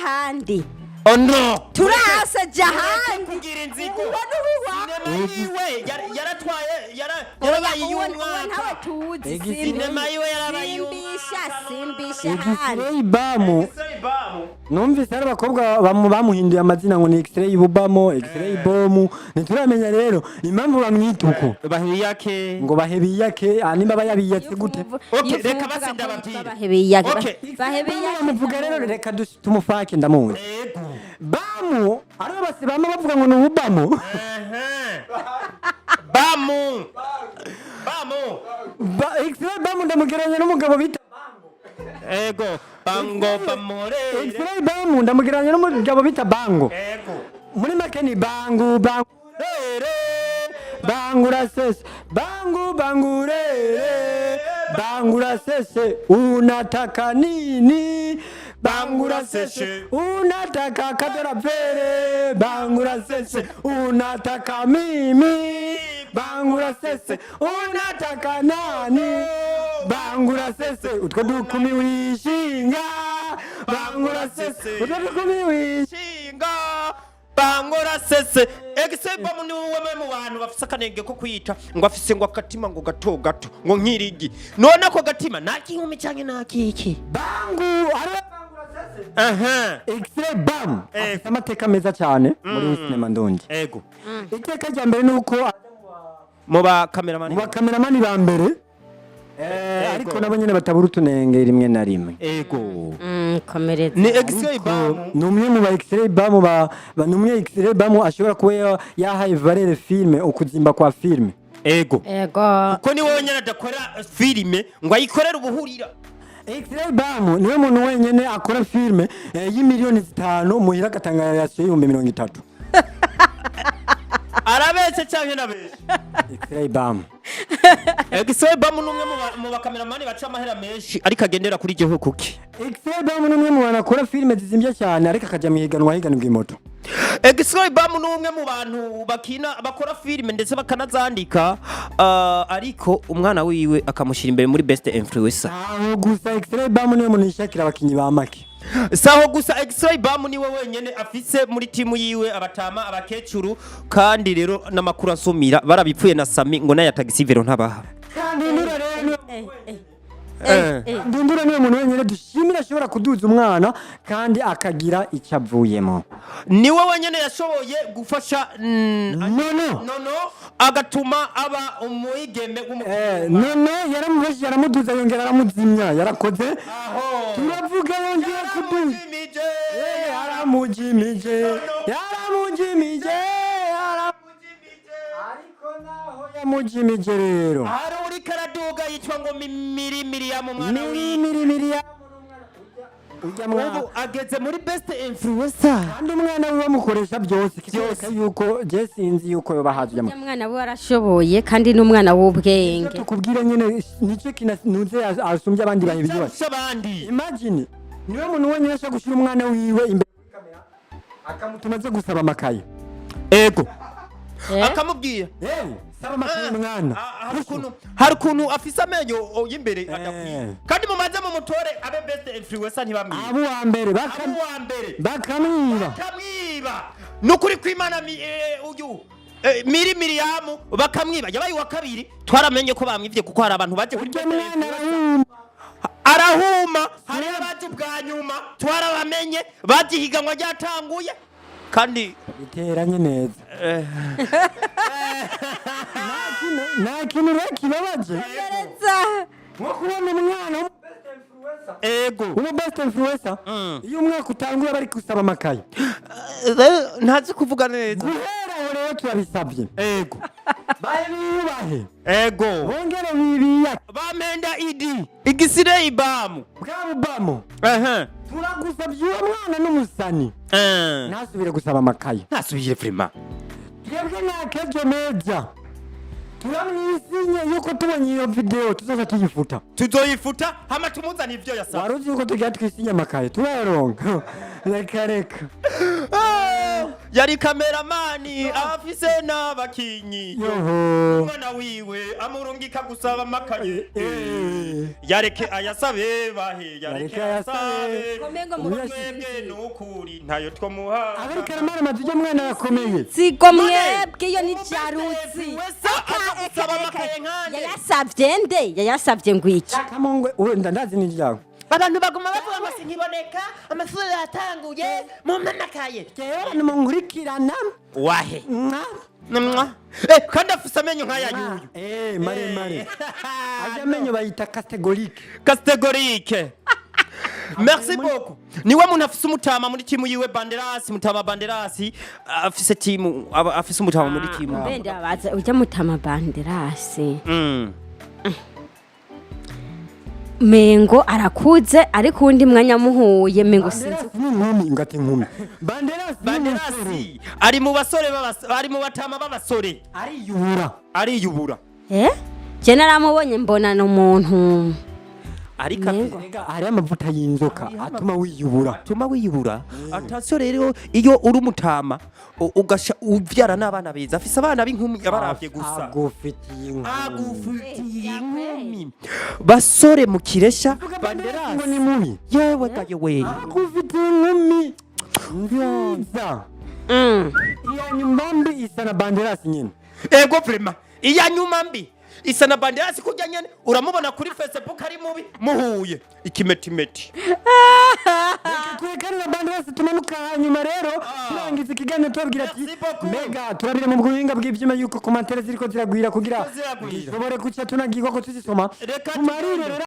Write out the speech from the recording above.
Ahandi. Oh no. Turase, jya ahandi. Kugira inzigo. Uwo ni uwiwawe. Sinema yiwe yaratwaye, yarabaye Uwo iy'umwaka. ntawe tuzi. Sinema yiwe yarabaye. Simbisha, simbisha ahandi. X-Ray Bamu. X-Ray Bamu. Numvise ari abakobwa bamuhinduye amazina ngo ni X-Ray Bubamo, X-Ray Bomu. Ntituramenya rero impamvu bamwita uko. Bahiyake. Ngo bahebiyake, nimba bayabiyatse gute? Okay, reka basi ndababwire. Bahebiyake. Okay. Bahebiyake. Bamuvuga rero, reka tumufake, ndamuzi. Bamu aribo basi bama bavuga ngo ni ububamo. Bamu, Bamu. X-Ray Bamu ndamugereranya n'umugabo bita Ego, bango bamore. X-Ray Bamu ndamugereranya n'umugabo bita Bango. Muri make ni bangu bangu rere, bangura sese, bangu bangu rere, bangura sese, unataka nini? Bangura sese, unataka kadora pere, bangura sese, unataka mimi, bangura sese, unataka nani? Bangura sese, utwo dukumi wishinga, bangura sese, utwo dukumi wishinga. Shinga bangora sese. X-Ray Bamu ni wowe mu bantu bafise akanenge ko kwita ngo afise ngo akatima ngo gato gato ngo nk'irigi. None ako gatima nak'inkumi canke nakiki? Bangu ariwe bangura sese. X-Ray Bam afite amateka meza cyane muri sinema ndundi. Iteka rya mbere ni uko Mu ba cameraman. Mu bakameramani ba mbere, ariko nabo nyine batabura utunenge rimwe na rimwe. Komereza. Ni X-Ray Bam. Ni umwe mu ba X-Ray Bam ni umwe X-Ray Bam ashobora kuba yahaye valeur filme, ukuzimba kwa filme. Ko ni wowe nyene adakora filime ngo ayikorere ubuhurira. X-Ray Bam niwe muntu wenyene akora filme y'imiliyoni 5 muhira agatanga ration y'30,000. Arabeshe canke nabeshe? X-Ray Bam. X-Ray Bam ni umwe mu bakameramani baca amahera menshi ariko agendera kuri gihugu kuki. X-Ray Bam ni umwe mu bantu akora filme zizimbye cyane ariko akajya mu higanwa ahiganirwa imoto. X-Ray Bam ni umwe mu bantu bakina, bakora filime ndetse bakanazandika, ariko umwana wiwe akamushyira imbere muri best influencer. Aho gusa, X-Ray Bam niwe muntu yishakira abakinyi ba make. Saho gusa, X-Ray Bam niwe wenyene afise muri timu yiwe abatama, abakecuru, kandi rero n'amakuru asumira barabipfuye na Sami ngo naya taxi vélo ntabaha. Kandi Ndundura rero niwe Eh. Ndundura niwe muntu wenyine dushimira ashobora kuduza umwana kandi akagira icyo avuyemo. Niwe wenyene yashoboye gufasha Nono. Nono, agatuma aba umwigeme Nono yaramufashije, aramuduza, yongera aramuzimya, yarakoze. Aho. Turavuga yongera kuduza. Yaramujimije. Yaramujimije, yaramujimije, yaramujimije, ariko naho yamujimije rero Hari uriko araduga yitwa ngo Miri Miriam, umwana miri miri miri ujya mwana. Ubu ageze muri best influencer. Kandi umwana we bamukoresha byose, kikwereka yuko je sinzi yuko yoba hazi ujya Ujya mwana we arashoboye kandi n'umwana w'ubwenge. Tukubwire nyine nicyo kinuze asumbye abandi bahe byose. Abandi. Imagine, niwe muntu wenyine ashobora gushyira umwana wiwe imbere kuri kamera akamutuma aze gusaba amakaye. Eh? Akamubwira. Hey, saba amakaye mwana. Ah, hari ukuntu afise amenyo y'imbere adakwiye kandi mumaze mumutore abe best influencer ntibamwibe. Abo uwa mbere Abe uwa mbere. Bakamwiba. Bakamwiba nukuri kw'Imana, uyu Miri Miriyamu bakamwiba, yabaye uwa kabiri. Twaramenye ko bamwivye kuko hari abantu baje kuri Urya best mwana influencer. arahuma. Arahuma. Hari abaje ubwa nyuma, twarabamenye, baje ihiganwa ryatanguye kandi Biteranye neza. Nta kintu rero kibabaje Komereza. nko kubona umwana w'umu best influencer, iyo umwaka utanguye bari gusaba amakaye. Ntazi kuvuga neza. Guhera aho rero turabisabye, bahe biyubahe, bongere bibiyake. Bamenda idi igisire ibamu. Bwa bubamo, turagusabye, uwo mwana n'umusani ntasubire gusaba amakaye. Ntasubire vraiment. Twebwe nka Kejo Media turamwisinye yuko tubonye iyo video tuzoza tuyifuta. Tuzoyifuta hama tumuzane ivyo yasaba. Wari uzi yuko tugira twisinye amakaye turayaronka? Reka reka. Yari kameramani afise n'abakinyi. Yoho. Umwana wiwe amurungika gusaba amakaye. Eh. Yareke ayasabe bahe, yareke Yareke ayasabe. ayasabe. Komengo Twebwe nukuri ntayo twomuha. Abari karamara amajije mwana yakomeye. Sigo mwebwe, iyo ni jalousie. Wese aza gusaba amakaye nkande. Yayasavye nde? Yayasavye ngo iki? Kamongwe wenda ndazi ni ryawe. Abantu baguma bavuga ngo sinkiboneka, amasura yatanguye mu amakaye. Jewe abantu munkurikirana. Wahe. Mwa. Mwa. Kandi afise amenyo nk'aya yuyu. Maremare. Ajya amenyo bayita catégorique. Catégorique. Merci beaucoup. Niwe muntu afise umutama muri timu yiwe Banderas, mutama Banderas afise timu, afise umutama muri timu. Mbende abaza ujya mutama Banderasi. Mengo arakuze, ariko uwundi mwanya muhuye mengo sinzi. Banderas ni inkumi, ngati inkumi. Banderas ni Banderas umusore. ari mu basore ari mu batama b'abasore. Ariyubura. Ariyubura. Je naramubonye mbona ni umuntu. Ariko Mengo. Erega hariho amavuta y'inzoka atuma wiyubura. Atuma wiyubura. Attention rero, iyo uri umutama ugasha uvyara n'abana beza, afise abana b'inkumi abaravye gusa. Agufitiye inkumi. Agufitiye inkumi. Basore mu kiresha. Banderas ngo ni mubi. Yewe gaye we. Agufitiye inkumi nziza. Iya nyuma mbi isa na Banderas nyine. Ego, vraiment, iya nyuma mbi isa na Banderasi kurya nyene. Uramubona kuri Facebook ari mubi, muhuye ikimetimeti. Kurekana na Banderas, tumanuka. Hanyuma rero turangiza ikiganiro tubabwira ati Merci beaucoup. mbega turabire mu buhinga bw'ivyuma yuko commentaires ziriko ziragwira kugira Ziragwira. dushobore guca tunagirwa ko tuzisoma Reka tumarire tugende. rero.